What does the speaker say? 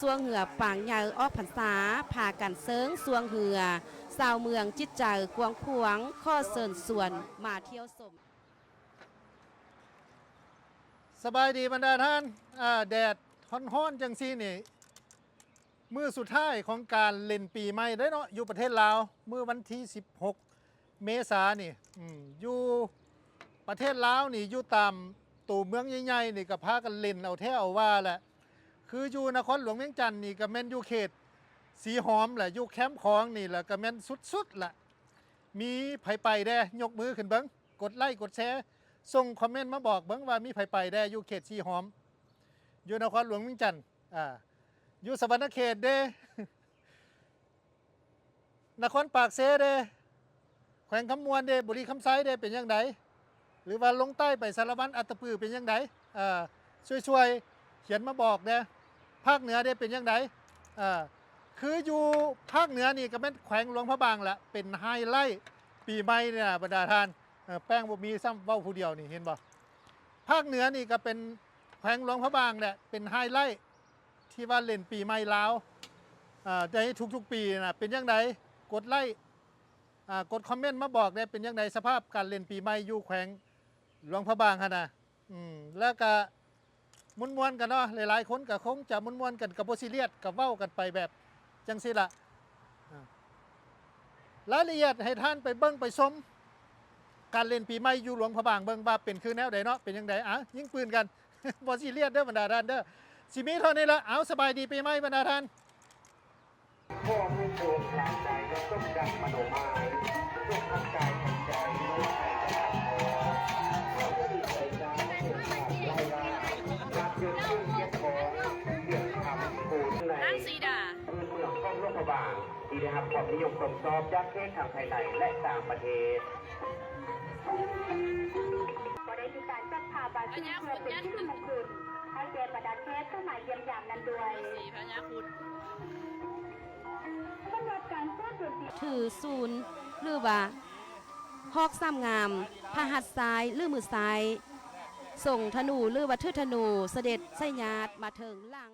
ຊ່ວງເຮືອປາງໃຫຍ່ອອກພັນສາ ພາກັນເຊີງຊ່ວງເຮືອ ຊາວເມືອງຈິດໃຈກວ້າງຂວາງ ຂໍເຊີນຊວນມາທ່ຽວຊົມ. ສະບາຍດີບັນດາທ່ານ. ອາ ແດດຮ້ອນໆ ຈັ່ງຊີ້ນີ້ ມື້ສຸດທ້າຍຂອງການຫຼິ້ນປີໃໝ່ເດ້ເນາະ ຢູ່ປະເທດລາວ ມື້ວັນທີສິບຫົກ ເມສານີ້ ອືມ ຢູ່ປະເທດລາວນີ້ ຢູ່ຕາມໂຕເມືອງໃຫຍ່ໆນີ້ ກໍພາກັນຫຼິ້ນເອົາແທ້ເອົາວ່າແຫຼະ. ຄືຢູ່ນະຄອນຫຼວງວຽງຈັນນີ້ ກໍແມ່ນຢູ່ເຂດສີຫອມແຫຼະ ຢູ່ແຄມຂອງນີ້ແຫຼະ ກໍແມ່ນສຸດໆລະ. ມີໃຜໄປແດ່ ຍົກມືຂຶ້ນເບິ່ງ ກົດໄລກົດແຊ ສົ່ງຄອມເມັນມາບອກເບິ່ງວ່າມີໃຜໄປແດ່ ຢູ່ເຂດສີຫອມ ຢູ່ນະຄອນຫຼວງວຽງຈັນ. ອາ ຢູ່ສະຫວັນນະເຂດເດ້ ນະຄອນປາກເຊເດ້ ແຂວງຄຳມ່ວນເດ້ ບໍລິຄຳໄຊເດ້ ເປັນຈັ່ງໃດ? ຫຼືວ່າລົງໃຕ້ໄປສາລະວັນ ອັດຕະປື ເປັນຈັ່ງໃດ? ເອີ ຊ່ວຍໆ ຂຽນມາບອກແດ່. ພາກເໜືອເດ້ ເປັນຈັ່ງໃດ? ເອີ ຄືຢູ່ພາກເໜືອນີ້ກໍແມ່ນແຂວງຫຼວງພະບາງລະ ເປັນໄຮໄລປີໃໝ່ນີ້ນະບັນດາທ່ານ. ເອີ ແປ້ງບໍ່ມີຊ້ຳ ເວົ້າຜູ້ດຽວນີ້ ເຫັນບໍ່? ພາກເໜືອນີ້ກໍເປັນແຂວງຫຼວງພະບາງແຫຼະ ເປັນໄຮໄລທີ່ວ່າຫຼິ້ນປີໃໝ່ລາວ ເອີ ໃນທຸກໆປີນະ. ເປັນຈັ່ງໃດ? ກົດໄລ ອາ ກົດຄອມເມັນມາບອກແດ່ ເປັນຈັ່ງໃດສະພາບການຫຼິ້ນປີໃໝ່ຢູ່ແຂວງຫຼວງພະບາງຫັ້ນນະ? ອືມ ແລ້ວກະມ່ວນໆກັນເນາະ ຫຼາຍໆຄົນກະຄົງຈະມ່ວນໆກັນ ກະບໍ່ຊີຣຽດ ກະເວົ້າກັນໄປແບບຈັ່ງຊີ້ລະ. ອາ ລາຍລະອຽດໃຫ້ທ່ານໄປເບິ່ງໄປຊົມການຫຼິ້ນປີໃໝ່ຢູ່ຫຼວງພະບາງເບິ່ງວ່າເປັນຄືແນວໃດເນາະ ເປັນຈັ່ງໃດ. ອາ ຍິງປືນກັນ ບໍ່ຊີຣຽດເດີບັນດາທ່ານເດີ. ຊິມີເທົ່ານີ້ລະ. ເອົາ ສະບາຍດີປີໃໝ່ບັນດາທ່ານ. ຂໍໃຫ້ໂຊກລາບໃດສົມດັ່ງມະໂນໝາຍ, ສຸກທັງກາຍທັງໃຈ, ໂລກໄພຈະຕັດອອກ, ຄວາມດີໃຈຈາກໂຊກລາບໄຫຼຫຼາກ, ລາບເງິນເງິນທອງ, ເງິນຄຳຄູນໃນພື້ນເມືອງຂອງຫຼວງພະບາງ ທີ່ໄດ້ຮັບຄວາມນິຍົມຊົມຊອບຈາກແຂກທັງພາຍໃນ ແລະ ຕ່າງປະເທດ. ກໍໄດ້ມີການຈັດພາບາຊີເພື່ອເປັນສິລິມຸງຄຸນໃຫ້ແກ່ບັນດາແຂກທີ່ມາຢ້ຽມຢາມນັ້ນດ້ວຍ. ສຳລັບການສວດດົນຕີ ຖືສູນ ຫຼືວ່າ ຮອກສາມງາມ, ພະຫັດຊ້າຍ ຫຼື ມືຊ້າຍ ຊົງທະນູ ຫຼືວ່າ ຖືທະນູ ສະເດັດໄຊຍາດມາເທິງຫຼັງ.